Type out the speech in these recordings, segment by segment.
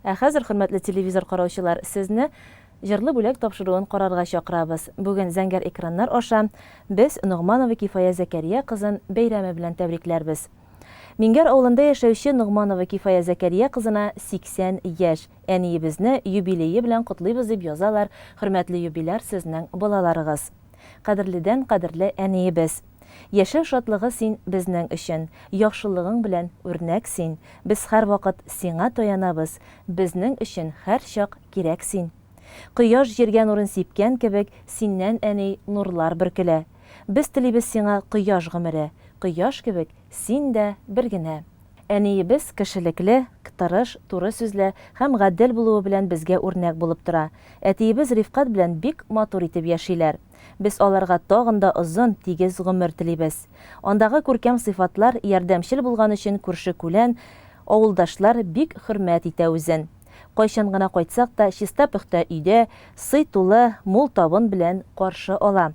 Ә хәзер, хөрмәтле телевизор караучылар, сезне Җырлы бүләк тапшыруын карарга чакырабыз. Бүген зәңгәр экраннар аша без Ногманова Кифая Зәкәрия кызын бәйрәме белән тәбрикләрбез. Миңгәр авылында яшәүче Ногманова Кифая Зәкәрия кызына 80 яшь. Әниебезне юбилее белән котлыйбыз дип язалар хөрмәтле юбиляр сезнең балаларыгыз. Кадерледән кадерле әниебез! Яшәү шатлыгы син безнең өчен, Яхшылыгың белән үрнәк син, Без һәрвакыт сиңа таянабыз, Безнең өчен һәрчак кирәк син. Кояш җиргә нурын сипкән кебек, Синнән, әни, нурлар бөркелә. Без телибез сиңа кояш гомере, Кояш кебек син дә бер генә. Әниебез кешелекле, тырыш, туры сүзле һәм гадел булуы белән безгә үрнәк булып тора. Әтиебез Рифкать белән бик матур итеп яшиләр. Без аларга тагын да озын, тигез гомер телибез. Андагы күркәм сыйфатлар, ярдәмчел булган өчен күрше-күлән, авылдашлар бик хөрмәт итә үзен. Кайчан гына кайтсак та, чиста-пөхтә өйдә, сый тулы, мул табын белән каршы ала.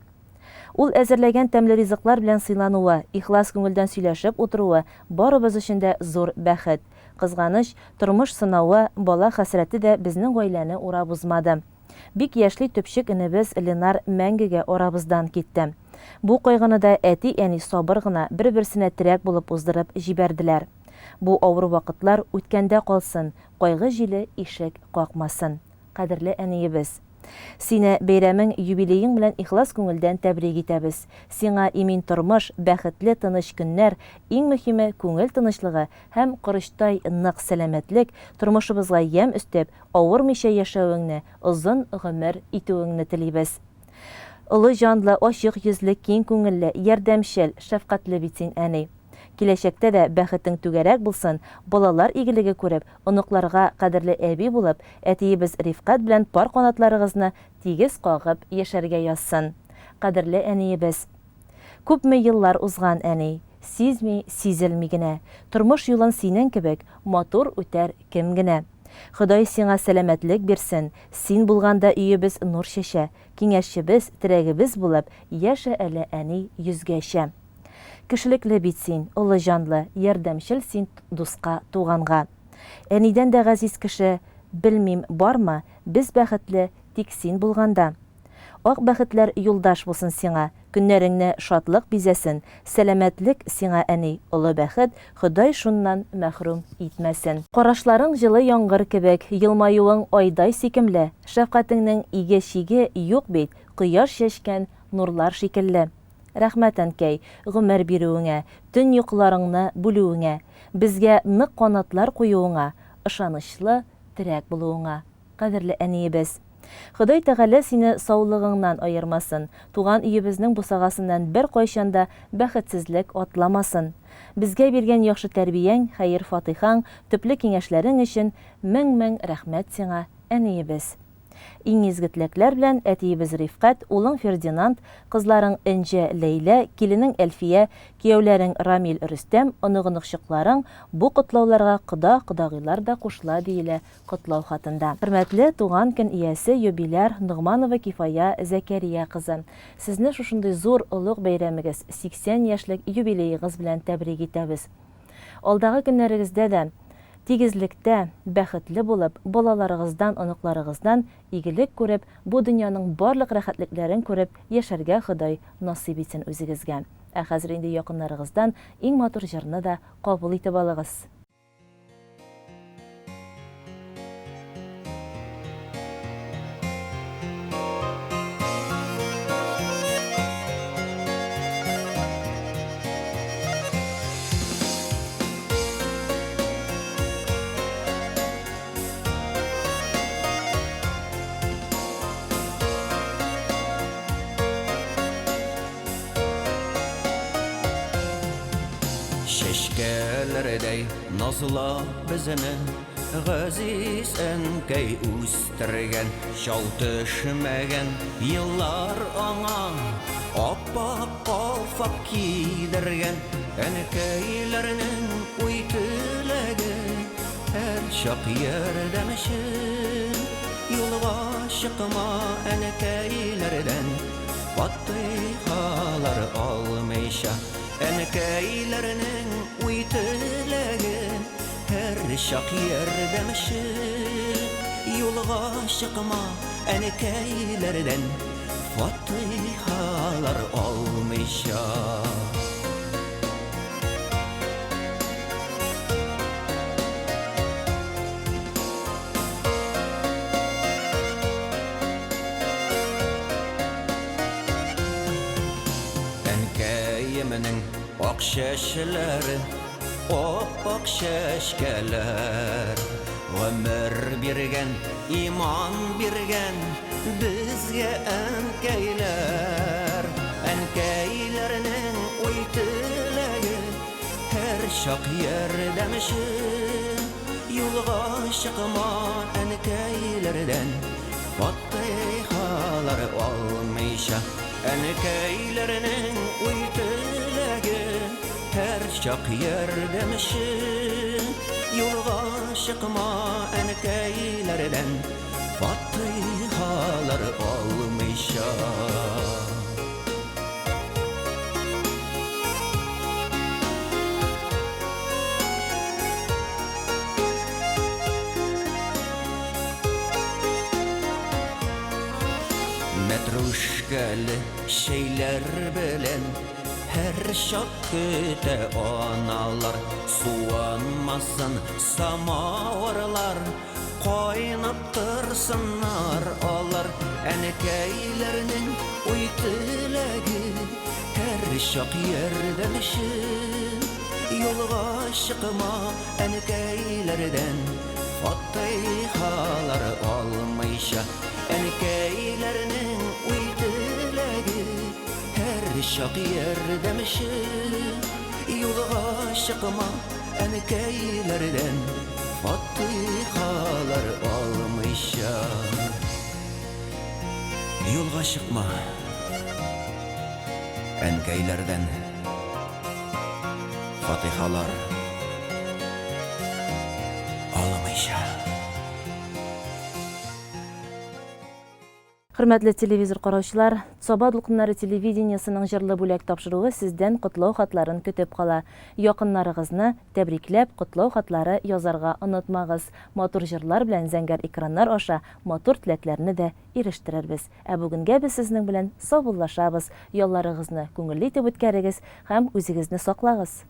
Ул әзерләгән тәмле ризыклар белән сыйлануы, ихлас күңелдән сөйләшеп утыруы барыбыз өчен дә зур бәхет. Кызганыч, тормыш сынавы, бала хәсрәте дә безнең гаиләне урап узмады. Бик яшьли төпчек энебез Ленар мәңгегә арабыздан китте. Бу кайгыны да әти-әни сабыр гына, бер-берсенә терәк булып уздырып җибәрделәр. Бу авыр вакытлар үткәндә калсын, кайгы җиле ишек какмасын. Кадерле әниебез! Сине бәйрәмең, юбилеең белән ихлас күңелдән тәбрик итәбез. Сиңа имин тормыш, бәхетле, тыныч көннәр, иң мөһиме, күңел тынычлыгы һәм корычтай нык сәламәтлек, тормышыбызга ямь өстәп, авырмыйча яшәвеңне, озын гомер итүеңне телибез. Олы җанлы, ачык йөзле, киң күңелле, ярдәмчел, шәфкатьле бит син, әни. Киләчәктә дә бәхетең түгәрәк булсын, балалар игелеге күреп, оныкларга кадерле әби булып, әтиебез Рифкать белән пар канатларыгызны тигез кагып яшәргә язсын. Кадерле әниебез! Күпме еллар узган, әни, сизми, сизелми генә. Тормыш юлын синең кебек матур үтәр кем генә? Ходай сиңа сәламәтлек бирсен, син булганда өебез нур чәчә, киңәшчебез, терәгебез булып яшә әле, әни, йөзгәчә. Кешелекле бит син, олы җанлы, ярдәмчел син дуска, туганга. Әнидән дә газиз кеше, белмим, бармы, без бәхетле, тик син булганда. Ак бәхетләр юлдаш булсын сиңа, көннәреңне шатлык бизәсен, сәламәтлек сиңа, әни, олы бәхет, Ходай шуннан мәхрүм итмәсен. Карашларың җылы яңгыр кебек, елмаюың айдай сөйкемле, шәфкатеңнең иге-чиге юк бит, кояш чәчкән нурлар шикелле. Рәхмәт, әнкәй, гомер бирүеңә, төн йокыларыңны бүлүеңә, безгә нык канатлар куюыңа, ышанычлы терәк булуыңа. Кадерле әниебез! Ходай Тәгалә сине саулыгыңнан аермасын, туган өебезнең бусагасыннан беркайчан да бәхетсезлек атламасын. Безгә биргән яхшы тәрбияң, хәер-фатыйхаң, төпле киңәшләрең өчен мең-мең рәхмәт сиңа, әниебез! Иң изге теләкләр белән, әтиебез Рифкать, улың Фердинанд, кызларың Энҗе, Ләйлә, киленең Әлфия, кияүләрең Рамил, Рөстәм, онык-оныкчыкларың, бу котлауларга кода-кодагыйлар да кушыла, диелә котлау хатында. Хөрмәтле туган көн иясе, юбиляр Ногманова Кифая Зәкәрия кызы! Сезне шушындый зур, олуг бәйрәмегез, 80 яшьлек юбилеегыз белән тәбрик итәбез. Алдагы көннәрегездә дә тигезлектә, бәхетле булып, балаларыгыздан, оныкларыгыздан игелек күреп, бу дөньяның барлык рәхәтлекләрен күреп яшәргә Ходай насыйп итсен үзегезгә. Ә хәзер инде якыннарыгыздан иң матур җырны да кабул итеп алыгыз. Чәчкәләрдәй назлап безне Газиз әнкәй үстергән, чал төшмәгән еллар аңа Ап-ак калфак кидергән. Әнкәйләрнең уй-теләге һәрчак ярдәмче. Юлга чыкма әнкәйләрдән фатыйхалар алмыйча. Әнкәйләрнең уй-теләге һәр. Һәрчак ярдәмче. Юлга чыкма әнкәйләрдән фатыйхалар алмыйча. Әнкәемнең ак чәчләре, ап-ак чәчкәләр. Гомер биргән, иман биргән безгә әнкәйләр. Әнкәйләрнең уй-теләге һәрчак ярдәмче. Юлга чыкма әнкәйләрдән Фатыйхалар алмыйча. Әнкәйләрнең уй-теләге һәрчак ярдәмче. Юлга чыкма әнкәйләрдән Фатыйхалар алмыйча. Мәтрүшкәле чәйләр белән һәрчак көтә аналар. Суынмасын самавырлар, Кайнап торсыннар алар. Әнкәйләрнең уй-теләге һәрчак ярдәмче. Юлга чыкма әнкәйләрдән фатыйхалар алмыйча. Әнкәйләрнең уй-теләге һәрчак ярдәмче. Юлга чыкма әнкәйләрдән фатыйхалар алмыйча. Юлга чыкма әнкәйләрдән фатыйхалар алмыйча. Хөрмәтле телевизор караучылар, Саба дулкыннары телевидениесының Җырлы бүләк тапшыруы сездән котлау хатларын көтеп кала. Якыннарыгызны тәбрикләп, котлау хатлары язарга онытмагыз. Матур җырлар белән зәңгәр экраннар аша матур теләкләрне дә ирештерербез. Ә бүгенгә без сезнең белән саубуллашабыз. Ялларыгызны күңелле итеп үткәрегез һәм үзегезне саклагыз!